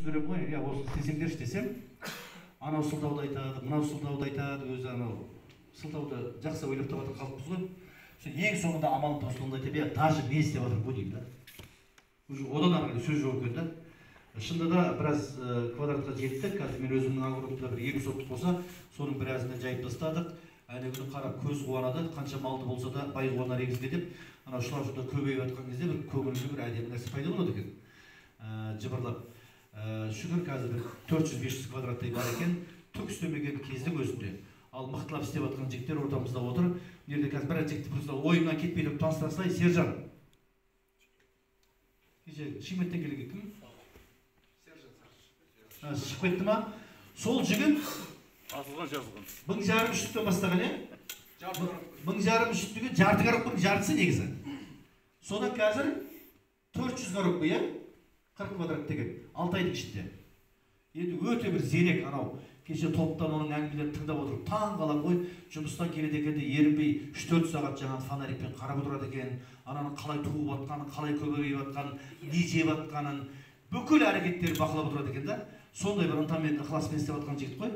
түсіндіремін ғой, иә, осыны істесеңдерші десем, анау сылтауды айтады, мынау сылтауды айтады, өзі анау сылтауды жақсы ойлап табатын халықпыз ғой. Сол ең соңында амалын таусылғанда айтамын, иә, даже мен істеп жатырмын ғой деймін да. Уже одан ары қарай сөз жоқ екен да. Шынында да біраз квадратқа жеттік. Қазір мен өзімнің огородымда бір 50 соттық болса, соның біразын жайып тастадық. Әлі күні қарап көз қуанады, қанша малды болса да бай қуанар егізге деп, анау шылаушыда көбейіп жатқан кезде бір көңілге бір әдемі нәрсе пайда болады екен. Жыбырлап. Шүкір, қазір бір 400-500 квадраттай бар екен, түк істемеген кездің өзінде. Ал мықтылап істеп жатқан жігіттер ортамызда отыр. Мына жерде қазір біраз жігітті просто ойымнан кетпей тұрып таныстыра салайын. Сержан. Кеше Шымкенттен келген кім? Шығып кетті ма? Сол жігіт Жазылған, жазылған. 1500 үштіктен бастаған, иә? 1500 үштік деген жарты коробканың жартысы негізі. Содан қазір 400 коробка, иә? 40 квадрат деген 6 айдың ішінде. Енді өте бір зерек анау. Кеше топтан оның әңгімелерін тыңдап отырып таң қаламын ғой. Жұмыстан келеді екен де ерінбей 3-4 сағат жаңағы фонарикпен қарап отырады екен. Ананың қалай туып жатқанын, қалай көбейіп жатқанын, не жеп жатқанын, бүкіл әрекеттерін бақылап отырады екен да. Сондай бір ынтамен, ықыласпен істеп жатқан жігіт қой.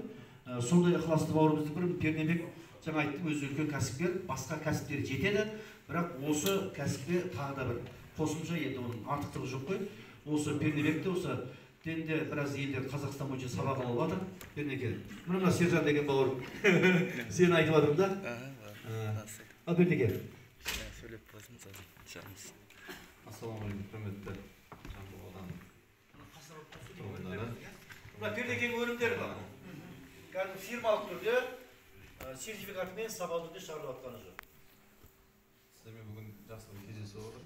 Сондай ықыласты бауырымыздың бірі Пернебек, жаңа айттым, өзі үлкен кәсіпкер, басқа кәсіптері жетеді, бірақ осы кәсіпке тағы да бір қосымша, енді оның артықтығы жоқ қой. Осы Пернебекті осы денде біраз елдер Қазақстан бойынша сабақ алып жатыр. Пернеке, мына Сержан деген бауырым, сені айтып жатырмын да. Ал Пернеке. Сөйлеп қойсын, сосын. Ассалаумағалейкум, құрметті Жамбыл ауданы тұрғындары. Мына Пернекенің өнімдері бар. Кәдімгі фирмалық түрде, сертификатымен сапалы түрде шығарылып жатқаны жоқ. Сіздермен бүгін жақсы бір кездесу отыр.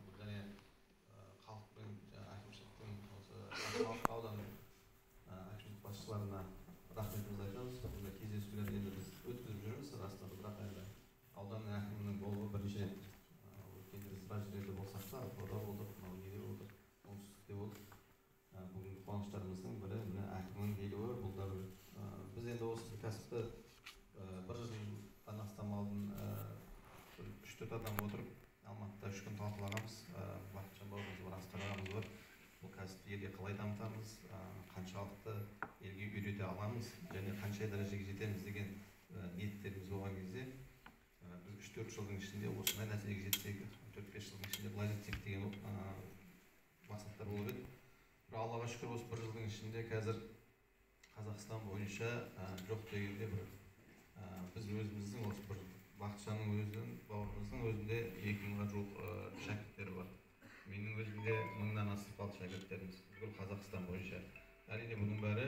Бұл және халықпен, әкімшіліктің, осы ауданның әкімшілік басшыларына рахметімізді айтамыз. Бұндай кездесулерді енді біз өткізіп жүрміз, расында, бірақ енді ауданның әкімінің болуы бірінші рет. Өткенде біз біраз жерлерде болсақ та, Атырауда болдық, мынау неде болдық, оңтүстікте болдық. Бүгінгі қуаныштарымыздың бірі міне әкімнің келуі. Бұл да бір, біз енді осы кәсіпті бір жылдан астам алдын бір 3-4 адам отырып Алматыда 3 күн талқылағанбыз. Бақытжан бауырымыз бар, Асқар ағамыз бар. Бұл кәсіпті елге қалай дамытамыз, қаншалықты елге үйрете аламыз және қанша дәрежеге жетеміз деген ниеттеріміз болған кезде, біз 3-4 жылдың ішінде осындай нәтижеге жетсек, 4-5 жылдың ішінде былай жетсек деген мақсаттар болып еді. Бірақ Аллаға шүкір, осы бір жылдың ішінде қазір Қазақстан бойынша жоқ дегенде бір, біз өзіміздің осы бір Бақытжанның өзінің, бауырымыздың өзінде 2000-ға жуық шәкірттері бар. Менің өзімде 1000-нан асып қалды шәкірттеріміз бүкіл Қазақстан бойынша. Әрине, бұның бәрі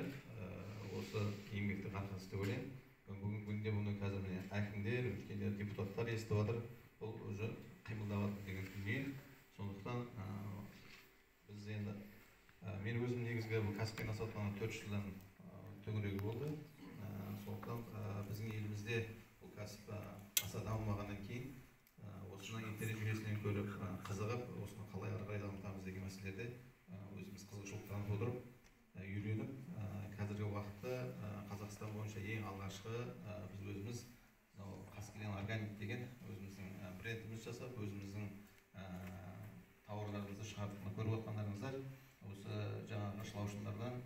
осы еңбектің арқасы деп ойлаймын. Бүгінгі күнде бұны қазір міне әкімдер, үлкендер, депутаттар естіп жатыр. Бұл уже қимылдап жатыр деген дүние. Сондықтан біз енді, мен өзім негізгі бұл кәсіппен айналысып жатқаныма 4 жылдан төңірегі болды. Сондықтан біздің елімізде бұл кәсіп аса дамымағаннан кейін, осыны интернет желісінен көріп, қызығып, осыны қалай ары қарай дамытамыз деген мәселелерде өзіміз қызығушылық танытып отырып, үйреніп, қазіргі уақытта Қазақстан бойынша ең алғашқы біз өзіміз мынау Қаскелең органик деген өзіміздің брендіміз жасап, өзіміздің тауарларымызды шығарып, мына көріп отқандарыңыздар осы жаңағы шылаушындардан,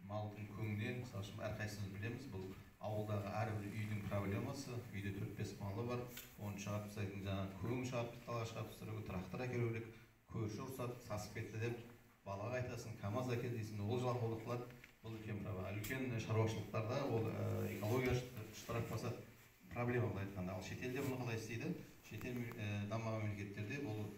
малдың көңінен, мысалы үшін, әрқайсымыз білеміз, бұл ауылдағы әрбір үйдің проблемасы, үйде 4-5 малы бар, оны шығарып тастайтын жаңағы көң шығарып, далаға шығарып тастау керек, трактор әкелу керек, көрші ұрсады, сасып кетті деп, балаға айтасың, КамАЗ әкел дейсің, ол жалқаулық қылады. Бұл үлкен проблема. Үлкен шаруашылықтарда ол экология штраф басады, проблема былай айтқанда. Ал шетелде бұны қалай істейді? Шетел дамыған мемлекеттерде бұл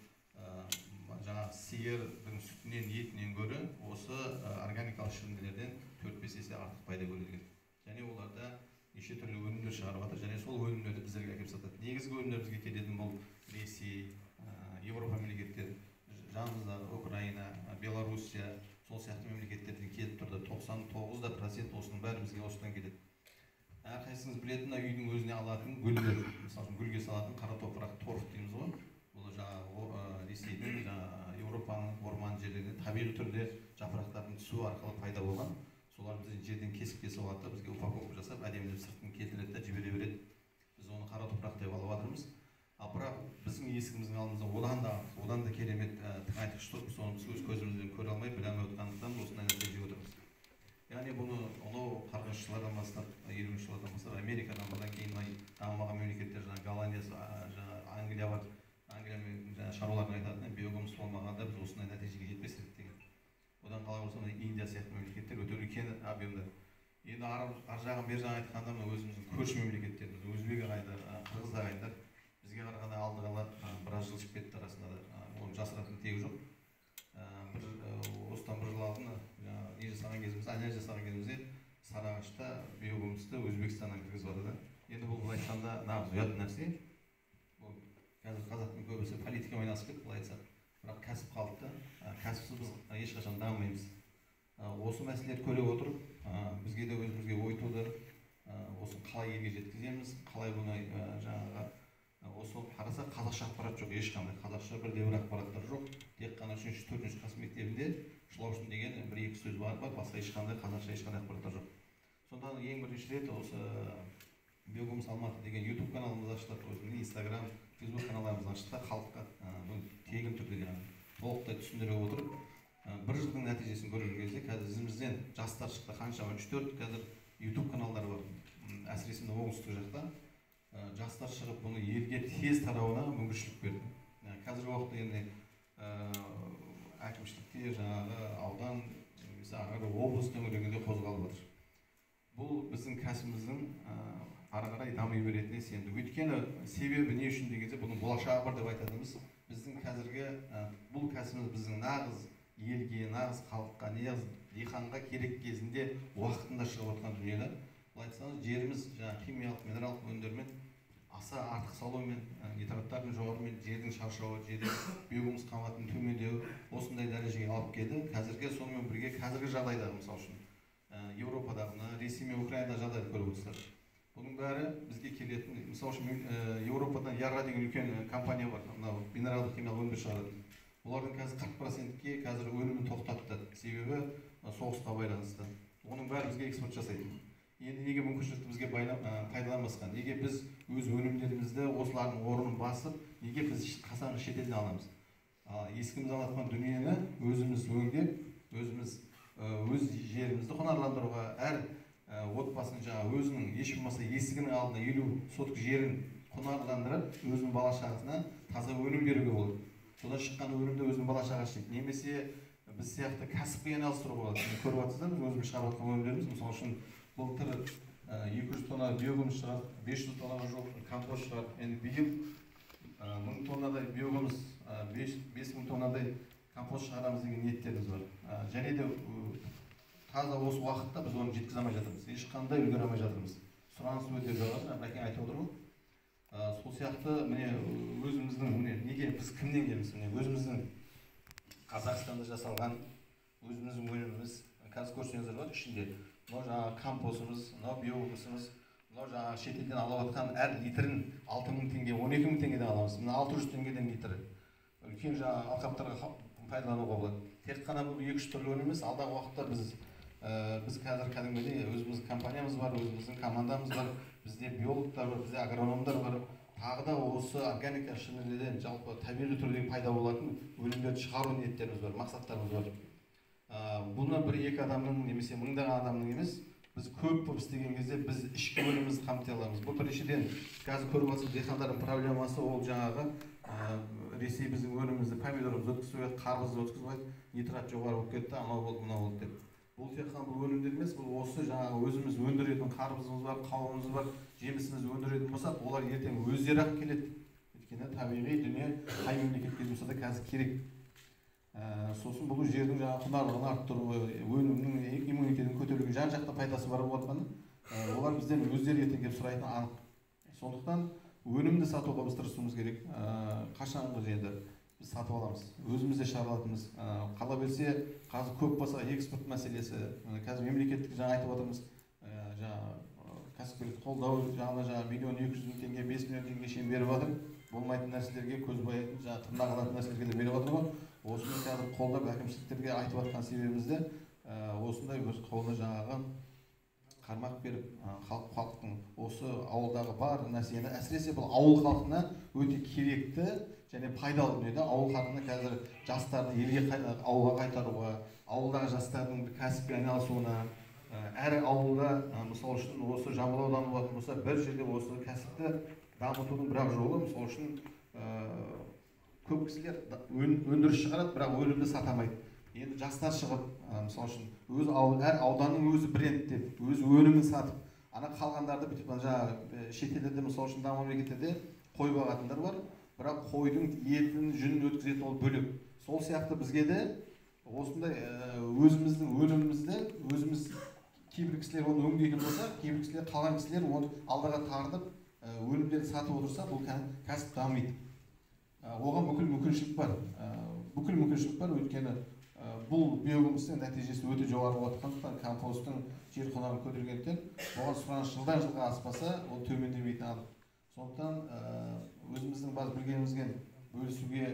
жаңағы сиырдың сүтінен, етінен гөрі осы органикалық шірінділерден 4-5 есе артық пайда көреді екен. Және оларда неше түрлі өнімдер шығарып жатыр, және сол өнімдерді біздерге әкеліп сатады. Негізгі өнімдер бізге келетін бұл Ресей, Еуропа мемлекеттері, жанымыздағы Украина, Белоруссия, сол сияқты мемлекеттерден келіп тұрды. 99% осының бәрі бізге осыдан келеді. Әрқайсыңыз білетін мына үйдің өзіне алатын гүлдер, мысалы үшін гүлге салатын қара топырақ, торф дейміз ғой. Бұл жаңағы Ресейдің, жаңағы Еуропаның орман жерлерінде табиғи түрде жапырақтардың түсуі арқылы пайда болған. Солар бізден жерден кесіп-кесіп алады да, бізге упаковка жасап, әдемілеп сыртын келтіреді да жібере береді. Біз оны қара топырақ деп алып жатырмыз. Ал бірақ біздің есігіміздің алдымызда одан да керемет тыңайтқыш тұр. Соны біз өз көзімізбен көре алмай, біле алмай отқандықтан осындай нәрсе жеп отырмыз. Яғни бұны ұлы қырғызшылардан бастап, 50 жылдардан бастап, Америкадан, бұдан кейін дамымаған мемлекеттер, жаңағы Голландия, жаңағы Англия бар. Англия мен жаңағы шаруалардың айтатыны, биогумус болмағанда біз осындай нәтижеге жетпес едік деген. Одан қала болса, Индия сияқты мемлекеттер өте үлкен объемда. Енді ар жағын бер жағын айтқанда, мына өзіміздің көрші мемлекеттеріміз, өзбек ағайындар, қырғыз ағайындар бізге қарағанда алдыға біраз жылжып кетті арасында да, оның жасыратын тегі жоқ. Осыдан бір жыл алдын не жасаған кезімізде, анализ жасаған кезімізде Сарыағашта биогумусты Өзбекстаннан кіргізіп жатыр да. Енді бұл былай айтқанда нағыз ұят нәрсе. Бұл қазір қазақтың көбісі политикамен айналысып кетті, былай айтсақ. Бірақ кәсіп қалды да, кәсіпсіз біз ешқашан дамымаймыз. Осы мәселелерді көре отырып, бізге де өзімізге ой туды. Осы қалай елге жеткіземіз, қалай бұны жаңағы осы қарасақ қазақша ақпарат жоқ ешқандай, қазақша бірде бір ақпараттар жоқ. Тек қана 3-ші, 4-ші класс мектебінде шылаушын деген бір-екі сөз бар, басқа ешқандай қазақша ешқандай ақпараттар жоқ. Сондықтан ең бірінші рет осы Биогумус Алматы деген YouTube каналымызды аштық, өзіміздің Instagram, Facebook каналдарымызды аштық та халыққа бұны тегін түрде жаңағы толықтай түсіндіре отырып, бір жылдың нәтижесін көрген кезде қазір ізімізден жастар шықты, қаншама 3-4 қазір YouTube каналдар бар. Әсіресе мына оңтүстік жақта жастар шығып бұны елге тез тарауына мүмкіншілік берді. Қазіргі уақытта енді әкімшілікте жаңағы аудан, немесе ары қарай облыс төңірегінде қозғалып жатыр. Бұл біздің кәсібіміздің ары қарай дами беретініне сендік. Өйткені себебі не үшін деген кезде бұның болашағы бар деп айтатынымыз, біздің қазіргі бұл кәсібіміз біздің нағыз елге, нағыз халыққа, нағыз диқанға керек кезінде уақытында шығып жатқан дүние да. Былай айтсаңыз, жеріміз жаңағы химиялық, минералдық өнімдермен аса артық салумен, нитраттардың жоғарымен, жердің шаршауы, жердің биогумус қабатының төмендеуі осындай дәрежеге алып келді. Қазіргі сонымен бірге қазіргі жағдайдағы, мысал үшін, Еуропадағы, мына Ресей мен Украинада жағдайды көріп отырсыздар. Бұның бәрі бізге келетін, мысал үшін, Еуропадан Яра деген үлкен компания бар, мынау минералдық химиялық өнімдер шығаратын. Олардың қазір 40%-ке қазір өнімін тоқтатты, себебі соғысқа байланысты. Оның бәрі бізге экспорт жасайды. Енді неге мүмкіншілікті бізге пайдаланбасқа? Неге біз өз өнімдерімізді осылардың орнын басып, неге біз қасаңғы шетелден аламыз? Ескіміз алатқан дүниені өзіміз өңдеп, өзіміз өз жерімізді құнарландыруға, әр отбасының жаңағы өзінің еш болмаса есігінің алдына 50 соток жерін құнарландырып, өзінің бала шағасына таза өнім беруге болады. Содан шыққан өнімді өзінің бала шағасы жейді. Немесе біз сияқты кәсіпке айналыстыруға болады. Міне көріп жатсыздар, біз өзіміз шығарып жатқан өнімдеріміз, мысалы үшін, былтыр 200 тонна биогумус шығарды, 500 тоннаға жуық компост шығарды. Енді биыл 1000 тоннадай биогумус, 5000 тоннадай компост шығарамыз деген ниеттеріміз бар. Және де таза осы уақытта біз оны жеткізе алмай жатырмыз, ешқандай үлгере алмай жатырмыз. Сұраныс өте жоғары, Рәкең айтып отыр ғой. Сол сияқты міне өзіміздің, міне неге біз кімнен келеміз, міне өзіміздің Қазақстанда жасалған өзіміздің өніміміз, қазір көрсеңіздер болады ішінде мынау жаңағы компостымыз, мынау биогумусымыз, мынау жаңағы шетелден алып жатқан әр литрін 6000 теңге, 12000 теңгеден аламыз. Мына 600 теңгеден литрі. Үлкен жаңағы алқаптарға пайдалануға болады. Тек қана бұл 2-3 түрлі өнім емес, алдағы уақытта біз қазір кәдімгідей өзіміздің компаниямыз бар, өзіміздің командамыз бар, бізде биологтар бар, бізде агрономдар бар. Тағы да осы органика шынымен жалпы табиғи түрде пайда болатын өнімдерді шығару ниеттеріміз бар, мақсаттарымыз бар. Бұны бір-екі адамның немесе мыңдаған адамның емес, біз көп болып істеген кезде біз ішкі өнімімізді қамти аламыз. Бұл біріншіден қазір көріп отырсыз, диқандардың проблемасы ол жаңағы Ресей біздің өнімімізді, помидорымызды өткізіп қояды, қарбызды өткізіп қояды, нитрат жоғары болып кетті, анау болды, мынау болды деп. Бұл тек қана бұл өнімдер емес, бұл осы жаңағы өзіміз өндіретін қарбызымыз бар, қауынымыз бар, жемісімізді өндіретін болсақ, олар ертең өздері-ақ келеді. Өйткені табиғи дүние қай мемлекетке болса да қазір керек. Сосын бұл жердің жаңағы құнарлығын арттыру, өнімнің иммунитетін көтеруге жан-жақты пайдасы бар болып жатқаны, олар бізден өздері ертең келіп сұрайтыны анық. Сондықтан өнімді сатуға біз тырысуымыз керек. Қашанғы енді біз сатып аламыз, өзіміз де шығара алатынбыз. Қала берсе, қазір көп болса экспорт мәселесі, қазір мемлекеттік жаңа айтып отырмыз, жаңа кәсіпкерлікті қолдау жағына жаңа 1 200 000 теңге, 5 миллион теңге шейін беріп жатыр. Болмайтын нәрселерге көз бояйтын, жаңа тырнақ алатын нәрселерге де беріп жатыр ғой. Осыны қазір қолдап әкімшіліктерге айтып жатқан себебіміз де осындай өз қолына жаңағы Қармақ беріп, халықтың осы ауылдағы бар нәрсені, әсіресе бұл ауыл халқына өте керекті және пайдалы дүние. Ауыл халқына қазір жастарды елге, ауылға қайтаруға, ауылдағы жастардың бір кәсіппен айналысуына, әр ауылда, мысалы үшін, осы Жамбыл ауданы болатын болса, бір жерде осы кәсіпті дамытудың бір ақ жолы, мысалы үшін, көп кісілер өндіріс шығарады, бірақ өнімді сата алмайды. Енді жастар шығып, мысалы үшін, өз ауыл, әр ауданның өзі бренд деп, өз өнімін сатып, ана қалғандарды бүйтіп жаңағы шетелдерде, мысалы үшін, дамыған мемлекеттерде қой бағатындар бар, бірақ қойдың етін, жүнін өткізетін ол бөлек. Сол сияқты бізге де осындай өзіміздің өнімімізді өзіміз, кейбір кісілер оны өңдейтін болса, кейбір кісілер, қалған кісілер оны алдыға тартып, өнімдерді сатып отырса, бұл кәсіп дамиды. Оған бүкіл мүмкіншілік бар. Бүкіл мүмкіншілік бар, өйткені бұл биогумустың нәтижесі өте жоғары болғандықтан, компосттың жер құнарын көтергендіктен, оған сұраныс жылдан жылға аспаса, ол төмендемейтіні анық. Сондықтан өзіміздің бар білгенімізбен бөлісуге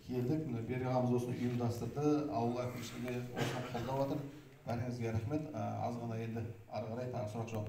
келдік. Міне, Берік ағамыз осыны ұйымдастырды, ауыл әкімшілігі осыны қолдап жатыр. Бәріңізге рахмет. Аз ғана енді ары қарай тағы сұрақ жауаптар.